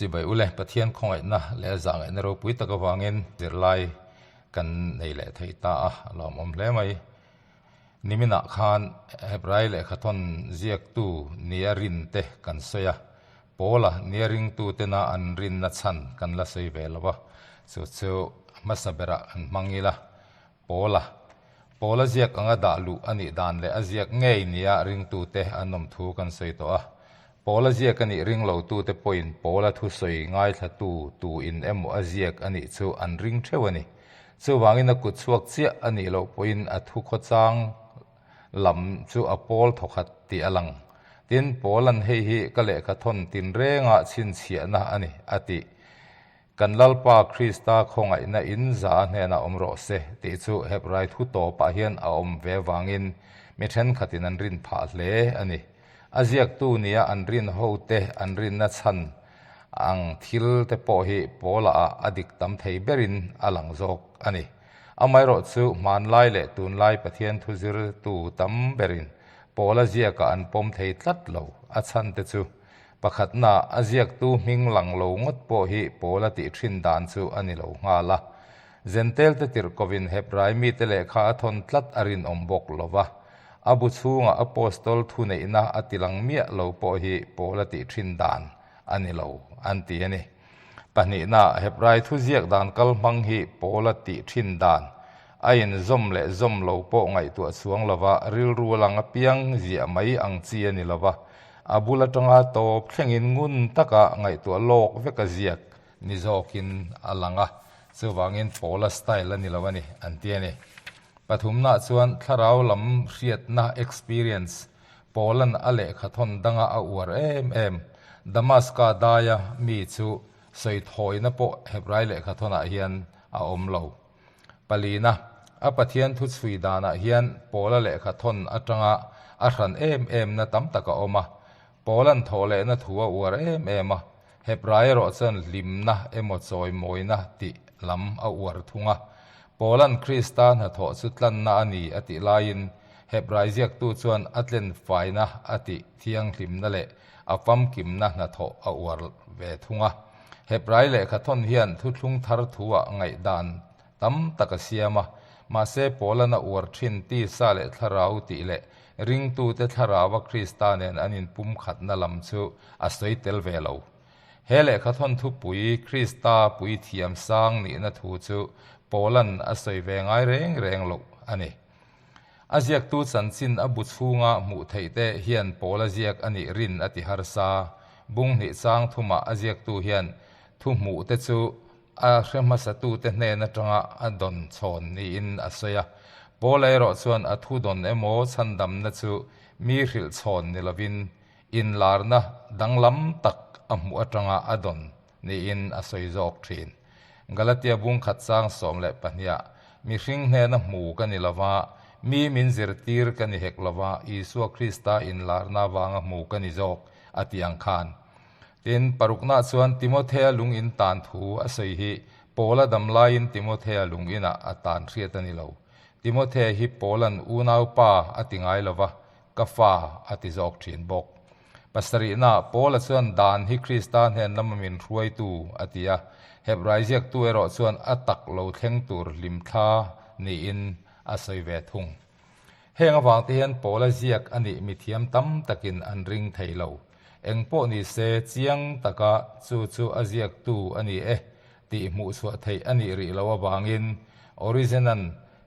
Chibai ule, Pathian khawngaihna leh a zahngaihna ropui tak avangin zirlai kan nei leh thei ta a, a lawmawm hle mai. Niminah khan Hebrai lehkhathawn ziaktu nia rinte kan sawi a, Paula nia ringtutena an rinna chhan kan la sawi ve lo a, chu chu hmasa berah an hmang ila. Paula, Paula ziak anga dah luh a nih dan leh a ziak ngei nia ringtute an awm thu kan sawi tawh a. Paula ziak a nih ring lotute pawhin Paula thusawi ngaithlatu tu in emaw a ziak a nih chu an ring theuh a ni. Chuvangin a kut chhuak chiah a nih loh pawhin a thu khawchang lam chu a pawl thawkhat tih a lang. Tin, Paula'n hei hi ka lehkha thawn tinrengah chhinchhiahna a ni a tih. Kan Lalpa Krista khawngaihna in za a hnenah awm rawh se tih chu Hebrai thu tawpah hian a awm ve vangin mi thenkhatin an rin phah hle a ni. A ziaktu nia an rin hote an rinna chhan ang thil te pawh hi Paula ah a dik tam thei berin a lang zawk a ni. Amaherawh chu hmanlai leh tunlai Pathian thu zirtu tam berin Paula ziakah an pawm thei tlat lo a chhan te chu Pakhatna, a ziaktu hming lang lo ngawt pawh hi Paula tih thin dan chu a ni lo nghal a. Zentelte tirhkovin Hebrai mite lehkha a thawn tlat a rinawm bawk lo va. A bu chhunga Apostol thuneihna a ti lang miah lo pawh hi Paula tih thin dan a ni lo an ti a ni. Pahnihna, Hebrai thuziak dan kalhmang hi Paula tih thin dan a inzawm leh zawm lo pawh ngaihtuah chuang lova rilru lang apiang ziah mai ang chi a ni lova, a bul atanga tawp thlengin ngun taka ngaihtuah lawk vek a ziak ni zawkin a lang a, chuvangin Paula style a ni lo a ni an ti a ni. Pathumnaah chuan thlarau lam hriatna, experience, Paula'n a lehkha thawn danga a uar em em, Damaska daia mi chu sawi thawina pawh Hebrai lehkha thawnah hian a awm lo. Palina, a Pathian thu chhui danah hian Paula lehkha thawn atanga a hran em emna tam tak a awm a. Paula'n thawhlehna thu a uar em em a, Hebrai erawh chuan hlimna emaw chawimawina tih lam a uar thung a. Paula'n Krista hnathawh chu tlanna a ni a tih laiin Hebrai ziaktu chuan a tlenfaina a tih thianghlimna leh a famkimna hnathawh a uar ve thung a. Hebrai lehkha thawn hian thuthlung thar thu-ah ngaihdan tam tak a siam a, mahse Paula'n a uar thin tisa leh thlarau tih leh ringtute thlaraua Krista nen an inpumkhatna lam chu a sawi tel ve lo. He lehkha thawn thupui Krista puithiam sang nihna thu chu Paula'n a sawi ve ngai reng reng loh a ni. A ziaktu chanchin a bu chhunga hmuh theih te hian Paula ziak a nih rin a ti harsa. Bung hnih chang thumah a ziaktu hian thu hmuh te chu a hre hmasatute hnen atanga a dawn chhawn niin a sawi a. Paula erawh chuan a thu dawn emaw chhandamna chu mi hrilh chhawn ni lovin inlarna danglam tak a hmuh atanga a dawn niin a sawi zawk thin. Galatia bung khat chang 12ah, Mihring hnena hmu ka ni lova, mi min zirtir ka ni hek lova, Isua Krista inlarna avanga hmu ka ni zawk, a ti ang khan. Tin, paruknaah chuan Timothea lung in tan thu a sawi hi Paula dam laiin Timothea lung inah a tan hriat a ni lo. Timothea hi Paula'n unaupa a ti ngai lova, ka fa a ti zawk thin bawk. Pasarihna, Paula chuan dan hi Krista hnen lama min hruaitu a ti a, Hebrai ziaktu erawh chuan a tak lo thleng tur hlimthla niin a sawi ve thung. Heng avang te hian Paula ziak a nih mithiam tam takin an ring thei lo. Eng pawh ni se, chiang taka chu chu a ziaktu a ni e tih hmuhchhuah theih a nih rih loh avangin Origen-a'n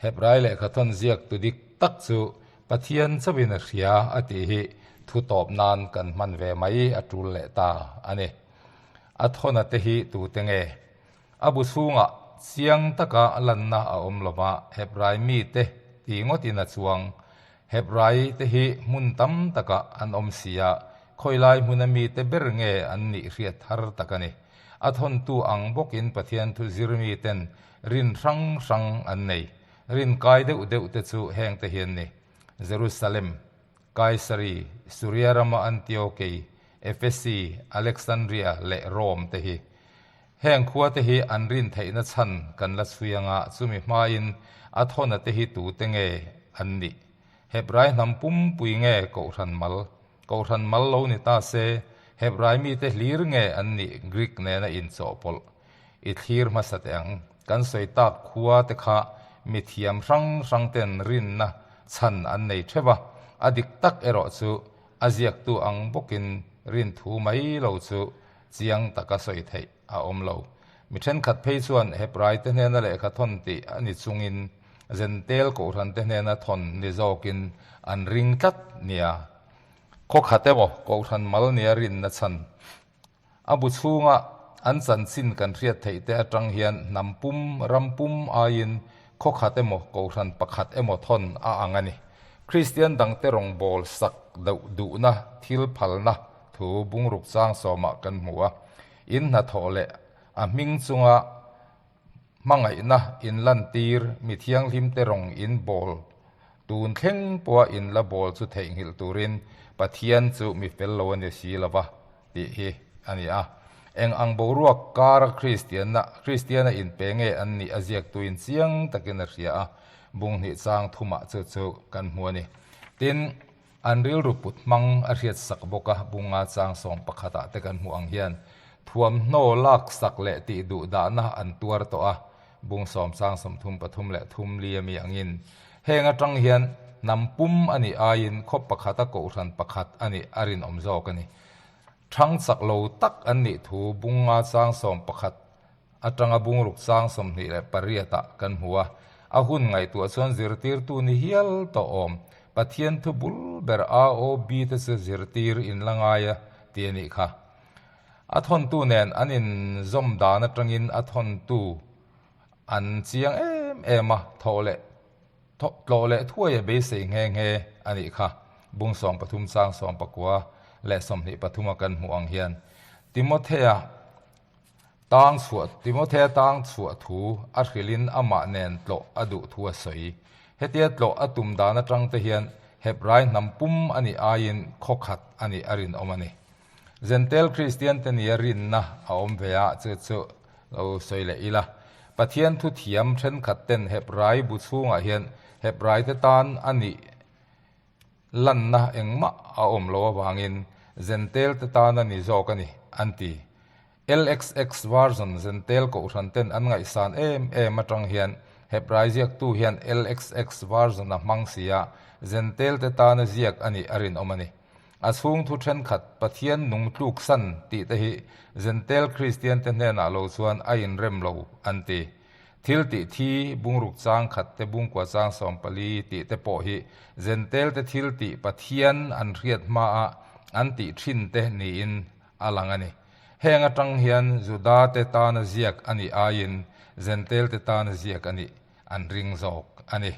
Hebrai lehkhathawn ziaktu dik tak chu Pathian chauhin a hria a tih hi thu tawp nan kan hman ve mai a tul leh ta a ni. A thawna te hi tute nge? A bu chhungah chiang taka lanna a awm lo va, Hebrai mite ti ngawtin a chuang. Hebrai te hi hmun tam takah an awm si a, khawilai hmuna mite ber nge an nih hriat thar tak a ni. A thawntu ang bawkin Pathian thu zir miten rin hrang hrang an nei. Rin kai deuh deuh te chu heng te hian ni, Jerusalem, Kaisari, Suria rama Antiokei, Efesi, Alexandria leh Rome te hi. Heng khua te hi an rin theihna chhan kan la chhui anga chumi hmain a thawna te hi tute nge an nih? Hebrai hnam pumpui nge Kohhran mal? Kohhran mal lo ni ta se, Hebrai mite hlir nge an nih Greek nena inchawhpawlh i thlir hmasa teh ang. Kan sawi tak khua te kha mi thiam hrang hrang ten rinna chhan an nei theuh a, a dik tak erawh chu a ziaktu ang bawkin rin thu mai lo chu chiang taka sawi theih a awm lo. Mi thenkhat phei chuan Hebrai te hnena lehkha thawn tih a ni chungin Zentel Kohhran te hnena thawn ni zawkin an ring tlat nia. Khaw khat emaw Kohhran mal nia rinna chhan A bu chhunga an chanchin kan hriat theih te atang hian hnam pum, ram pum aiin khaw khat emaw Kohhran pakhat emaw thawn a ang a ni. Kristian dangte rawngbâwl sak deuh duhna thil phalna thu bungruk chang sawmah kan hmu a. In hnathawh leh a hming chunga hmangaihna inlantir mi thianghlimte rawng in bawl tun thleng pawha in la bawl chu theihnghilh turin Pathian chu mi fel lo a ni si lo va tih hi a ni a. Eng ang boruak kara Kristianna Kristiana inpe nge an nih a ziaktuin chiang takin a hria a, bunghnih chang thumah chu chu kan hmu a ni. Tin, An rilru put hmang a hriat sak bawk a, bunga chang sawm pakhatah te kan hmuh ang hian thuamhnaw lak sak leh tih duh dahna an tuar tawh a, bung sawm chang 33 leh thum li ami angin heng atang hian hnam pum a nih aiin khaw pakhata kohhran pakhat a nih a rinawm zawk a ni. Thang chak lo tak an nih thu bunga chang 11 atanga bungruk chang 28 ah kan hmu a, a hun ngaihtuah chuan zirtirtu ni hial tawh awm. Pathian thu bul ber AOB te chu zirtir in la ngai a ti a nih kha. A thawntu nen an inzawm dan atangin a thawntu an chiang em em a, thawh leh tlawh leh thuai a beisei nghe nghe a nih kha. Bung 13 chang 19 leh 23 a kan hmuh ang hian Timothea Tang chhuah Timothea tang chhuah thu a hrilhin amah nen tlawh a duh thu a sawi. Hetia tlawh a tum dan atang te hian Hebrai hnam pum a nih aiin khaw khat a nih a rinawm a ni. Zentel Kristian te nia rinna a awm ve a, chu chu lo sawi leh ila. Pathian thu thiam thenkhat ten Hebrai bu chhungah hian Hebrai te tan a nih Lanna engmah a awm lo avangin Zentel te tan a ni zawk a ni, an ti. LXX version Zentel kohhran ten an ngaihsan em em atang hian Hebrai ziaktu hian LXX version a hmang si a, Zentel te tana ziak a nih a rinawm a ni. A chhung thu thenkhat Pathian nung tluk san tih te hi Zentel Kristian te hnenah lo chuan a inrem lo, an ti. Thil tih thi, bungruk chang khat te, bungkua chang 14 tih te pawh hi Zentel te thil tih Pathian an hriat hmaah an tih thin te niin a lang a ni. Heng atang hian Juda te tana ziak a nih aiin Zentel te tana ziak a nih an ring zawk a ni.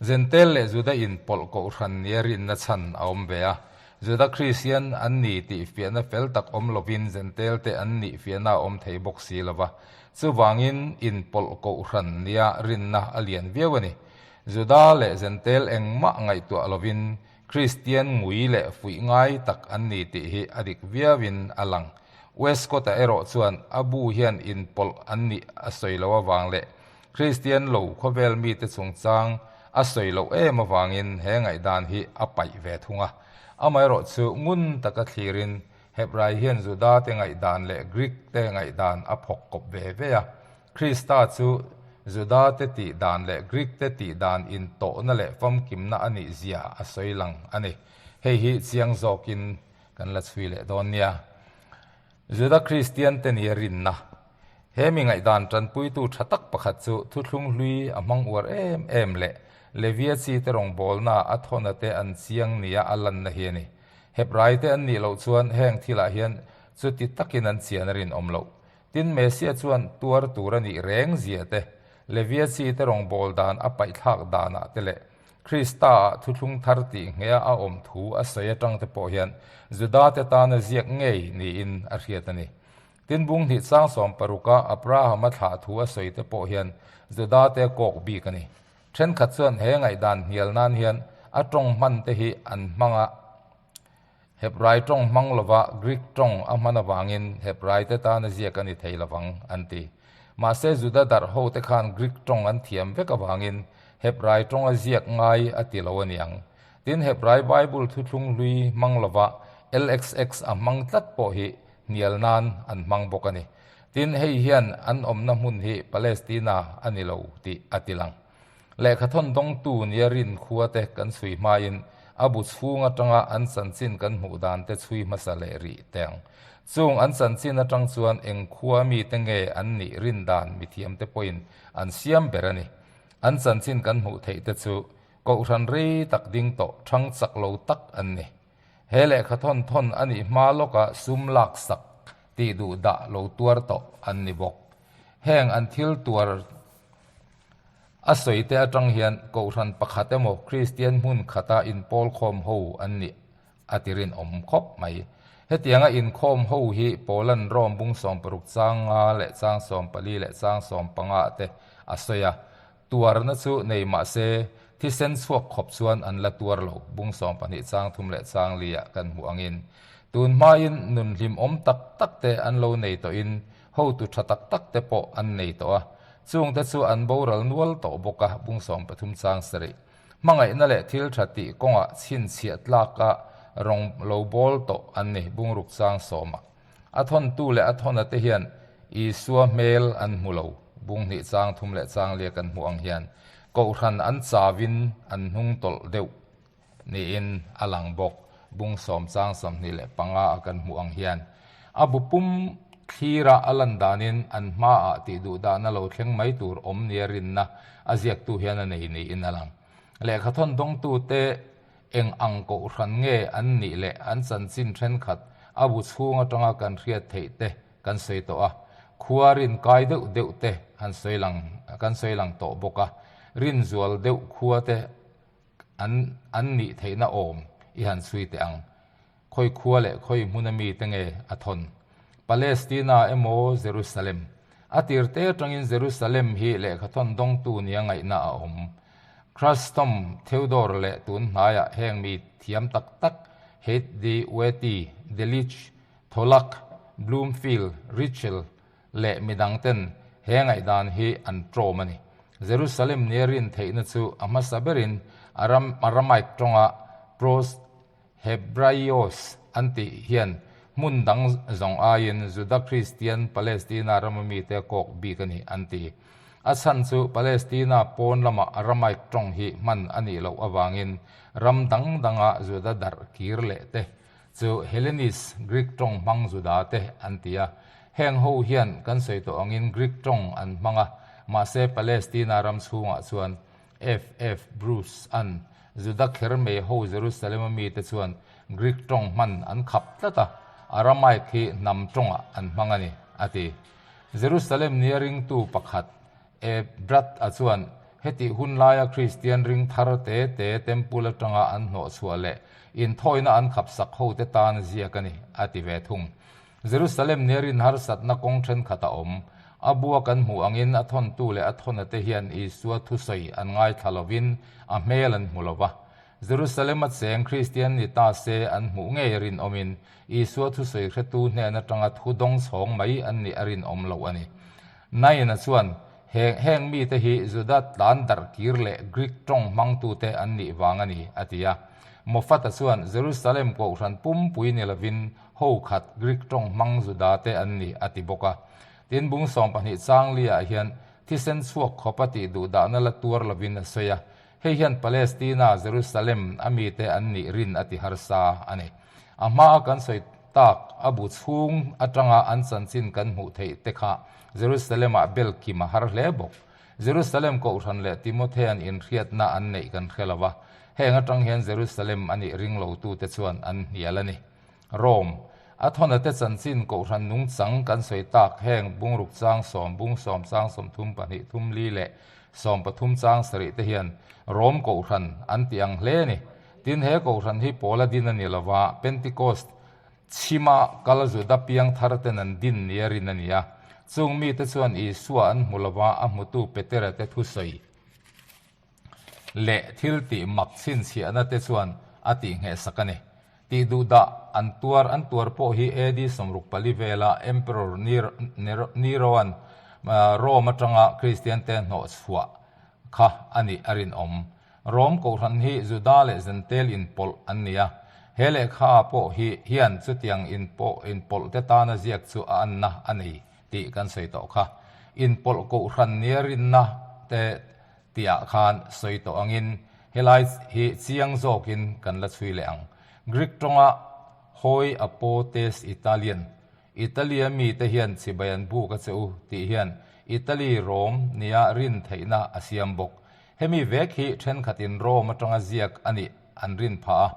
Zentel leh Juda inpawlh kohhran nia rinna chhan a awm ve a. Juda Kristian an ni tih fiahna fel tak awm lovin Zentel te an nih fiahna a awm thei bawk si lo va. Chuvangin inpawlh kohhran nia rinna a lian viau a ni. Juda leh Zentel engmah ngaihtuah lovin Kristian ngui leh fuih ngai tak an ni tih hi a dik viauin a lang. Westcott-a erawh chuan a bu hian inpawlh an nih a sawi lo avang leh Kristian lo khawvel mite chungchang a sawi loh em avangin he ngaihdan hi a paih ve thung a. Amaherawhchu ngun taka thlirin Hebrai hian Juda te ngaihdan leh Greek te ngaihdan a phawk kawp ve ve a. Krista chu Juda te tih dan leh Greek te tih dan intawhna leh famkimna a nih zia a sawi lang a ni. Hei hi chiang zawkin kan la chhui leh dawn nia. Juda Kristian te nia rinna. He mi ngaihdan tanpuitu tha tak pakhat chu thuthlung hlui a hmang uar em em leh Levia chi te rawngbawlna a thawna te an chiang nia a lanna hi a ni. Hebrai te an nih loh chuan heng thilah hian chuti takin an chian a rinawm loh. Tin Mesia chuan tuar tur a nih reng zia te, Levia chi te rawngbâwl dan a paihthlak danah te leh Krista-ah thuthlung thar tih nghea a awm thu a sawi atang te pawh hian Juda-te tana ziak ngei niin a hriat a ni. Tin bung hnih chang 16-a Abraham-a thlah thu a sawi te pawh hian Juda-te a kawk bik a ni. Thenkhat chuan he ngaihdan hnial nan hian a tawng hman te hi an hmang a. Hebrai tawng hmang lova Greek tawng a hman avangin Hebrai te tana ziak a ni thei lovang, an ti. Mahse Juda darh ho te khan Greek tawng an thiam vek avangin Hebrai tawnga ziak ngai a ti lo a niang. Tin Hebrai Bible thuthlung hlui hmang lova LXX a hmang tlat pawh hi hnial nan an hmang bawk a ni. Tin, hei hian an awmna hmun hi Palestina a ni lo tih a tilang. Lehkhathawn dawngtu nia rin khua te kan chhui hmain a bu chhung atanga an chanchin kan hmuh dan te chhui hmasa leh rih teh ang. Chung an chanchin atang chuan eng khua mite nge an nih rin dan mithiamte pawhin an siam ber a ni. An chanchin kan hmuh theih te chu Kohhran rei tak ding tawh thang chak lo tak an ni. He lehkha thawn thawn a nih hma lawka sum lak sak tih duh dah lo tuar tawh an ni bawk. Heng an thil tuar a sawi te atang hian Kohhran pakhat emaw Kristian hmun khata inpawl khawm ho an nih a ti rinawm khawp mai. Hetianga inkhawm ho hi Poland Rome bung 60 chang nga leh chang 14 leh chang 15 te a sawi a. Tuarna chu nei mah se, thisen chhuak khawp chuan an la tuar lo, bung 12 chang thum leh chang li ah kan hmuh angin. Tun hmain nun hlimawm tak tak te an lo nei tawhin hotu tha tak tak te pawh an nei tawh a. Chungte chu an boral nual tawh bawk a, bung 13 chang sarih. Hmangaihna leh thil tha tih kawngah chhinchhiah tlaka rawng lo bawl tawh an ni, bungruk chang sawmah. A thawntu leh a thawna te hian Isua hmel an hmu lo, bung hnih chang thum leh chang lia kan hmuh ang hian Kohhran an chauin an hnung tawlh deuh niin a lang bawk, bung sawm chang 25 a kan hmuh ang hian. A bu pum thlira a lan danin an hmaah tih duh dahna lo thleng mai tur awm nia rinna a ziaktu hian a nei niin a lang. Lehkhathawn dawngtute Eng ang kohhran nge an nih leh an chanchin thenkhat a bu chhung atanga kan hriat theih te kan sawi tawh a, khua rin kai deuh deuh te han sawi lang kan sawi lang tawh bawk a, rin zual deuh khua te an an nih theihna awm i han chhui teh ang. Khawi khua leh khawi hmuna mite nge a thawn? Palestina emaw Jerusalem? A tir te atangin Jerusalem hi lehkhathawn dawngtu nia ngaihna a awm. Chrysostom, Theodore leh tun hnaiah heng mi thiam tak tak Heide Wetty, Delitzsch, Tholuck, Bloomfield, Ritschl leh midangten he ngaihdan hi an tlawm a ni. Jerusalem nia rin theihna chu a hmasa berin Aramaic tawnga pros Hebraios an tih hian hmun dang zawng aiin Juda Kristian Palestina rama mite a kawk bik a ni an ti. A chhan chu Palestina pawn lama Aramaic tawng hi hman a nih loh avangin ram dang danga Juda darh kir leh te chu Hellenist Greek tawng hmang Juda te an ti a. Heng ho hian kan sawi tawh angin Greek tawng an hmang a, mahse Palestina ram chhungah chuan FF. Bruce an Juda kher mei ho Jerusalem a mite chuan Greek tawng hman an khap tlat a, Aramaic hi hnam tawngah an hmang a ni, a ti. Jerusalem nia ringtu pakhat E. Bratt a chuan hetih hun laia Kristian ring thar te te Temple atanga an hnawhchhuah leh inthawina an khapsak hote tan ziak a ni, a ti ve thung. Jerusalem nia rin harsatna kawng thenkhat a awm. A bua kan hmuh angin a thawntu leh a thawnate hian Isua thusawi an ngaithla lovin a hmel an hmu lo va. Jerusalem a cheng Kristian ni ta se an hmuh ngei a rinawmin Isua thusawi hretu hnen atanga thu dawng chhawng mai an nih a rinawm loh a ni. Nain-a chuan, Heng heng mite hi Juda tlan darh kir leh Greek tawng hmangtute an nih vang a ni, a ti a. Moffat-a chuan, Jerusalem kohhran pumpui ni lovin ho khat Greek tawng hmang Juda te an ni, a ti bawk a. Tin, bung 12 chang liah hian thisen chhuak khawp a tih duh dahna la tuar lovin a sawi a. Hei hian Palestina, Jerusalem, a mite an nih rin a ti harsa a ni. A hmaa kan sawi tak a bu chhung atanga an chanchin kan hmuh theih te kha Jerusalem-ah bel kim a har hle bawk. Jerusalem Kohhran leh Timothean inhriatna an neih kan hre lo va, heng atang hian Jerusalem a nih ring lotute chuan an hnial a ni. Rome, a thawnate chanchin Kohhran nungchang kan sawi tak heng bungruk chang sawm, bung sawm chang 30 pahnih thum li leh 13 chang sarih te hian Rome Kohhran an ti ang hle a ni. Tin, he Kohhran hi Paula din a ni lo va, Pentecost chhima kal Juda piang thar ten an din nia rin a ni a. Chung mite chuan Isua an hmu lo va, a hmutu Petera te thusawi leh thil tih mak chhinchhiahna te chuan a tihnghehsak a ni. Tih duhdah an tuar an tuar pawh hi AD 64 vela Emperor Nero-a'n Rome atanga Kristiante hnawhchhuah kha a nih a rinawm. Rome kohhran hi Juda leh Zentel inpawlh an ni a. He lehkha pawh hi hian chutiang inpawh inpawlh te tana ziak chu a anna a nei tih kan sawi tawh kha. Inpawlh kohhran nia rinna te tihah khan sawi tawh angin helai hi chiang zawkin kan la chhui leh ang. Greek tawnga hoi apotes Italian, Italy-a mite hian chibai an buk a che u tih hian Italy Rome nia rin theihna a siam bawk. Hemi vek hi thenkhatin Rome atanga ziak a nih an rin phah a,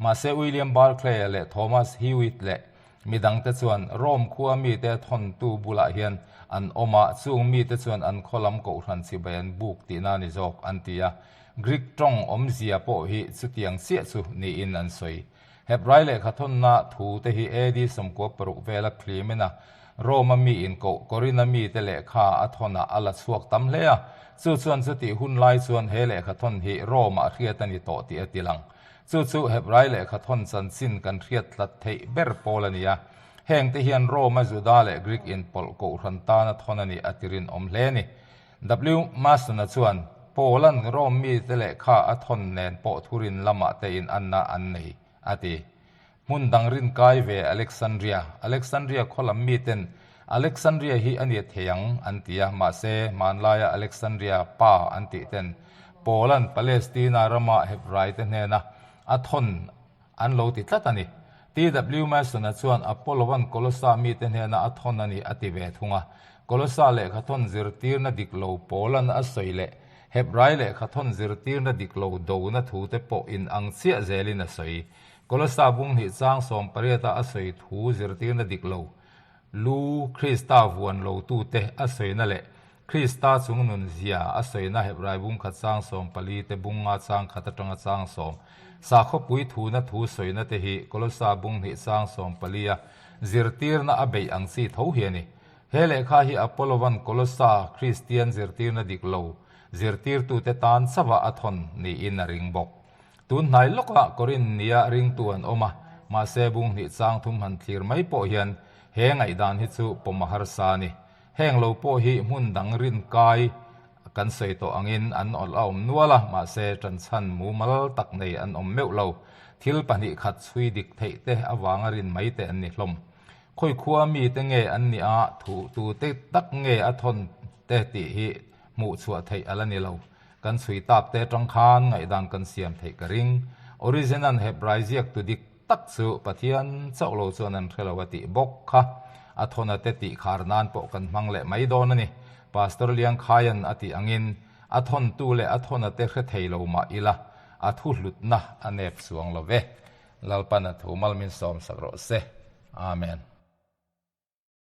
mahse William Barclay-a leh Thomas Hewitt leh midangte chuan Rome khua mite thawntu bulah hian an awm a, chung mite chuan an khaw lam kohhran chibai an buk tihna a ni zawk an ti a. Greek tawng awmzia pawh hi chutiang chiah chu niin an sawi. Hebrai lehkha thawnna thu te hi AD 96 vela Clement-a Rome-a mi inkoh Korin-a mite lehkha a thawnah a la chhuak tam hle a, chu chuan chutih hun lai chuan he lehkha thawn hi Rome-ah hriat a ni tawh tih a ti lang. Chu chu Hebrai lehkha thawn chanchin kan hriat tlat theih ber pawl a ni a. Hengte hian Rome-a Juda leh Greek inpawlh kohhran tana thawn a nih a ti rinawm hle a ni. W. Mason-a chuan, Paul-a'n Rome mite lehkha a thawn nen pawh thurin lamah te inanna an nei, a ti. Hmun dang rin kai ve Alexandria. Alexandria khaw lam miten Alexandria hi a ni thei ang an ti a, mahse hmanlaia Alexandria pa an tih ten Paul-a'n Palestina rama Hebraite hnena a thawn an lo ti tlat a ni. TW Mason-a chuan Apollo-a'n Kolossa mite hnena a thawn a ni a ti ve thung a. Kolossa lehkha thawn zirtirna dik lo Paul-a'n a sawi leh Hebrai lehkha thawn zirtirna dik lo dona thute pawh in ang chiah zelin a sawi. Kolossa bung hnih chang 18-a a sawi thu zirtirna dik lo lu Krista vuan lotute a sawina leh Krista chung nun zia a sawina Hebrai bung khat chang 14 te bunga chang khat atanga chang sawm sakhawpui thuna thu sawina te hi Kolossa bung hnih chang 14 a zirtirna a beih ang chi tho hi a ni. He lehkha hi Apollo-a'n Kolossa Kristian zirtirna dik lo zirtirtute tan chauha a thawn niin a ring bawk. Tun hnai lawkah Korinth nia ringtu an awm a, mahse bung hnih chang thum han thlir mai pawh hian he ngaihdan hi chu pawm a harsa a ni. Heng lo pawh hi hmun dang rin kai kan sawi tawh angin an awlh a awm nual a, mahse ṭanchhan mumal tak nei an awm meuh lo. Thil pahnih khat chhui dik theih te avanga rin mai te an ni hlawm. Khawi khua mite nge an nih a, thu tute tak nge a thawn te tih hi hmuh chhuah theih a la ni lo. Kan chhui tak te atang khan ngaihdan kan siam theih ka ring. Origen-a'n Hebrai ziaktu dik tak chu Pathian chauh lo chuan an hre lo a tih bawk kha. A thawna te tih khar nan pawh kan hmang leh mai dawn a ni. Pastor Liangkhaia'n a tih angin a thawntu leh a thawna te hre thei lo mah ila a thu hlutna a nep chuang lo ve. Lalpan a thu mal min sawm sak rawh se. Amen.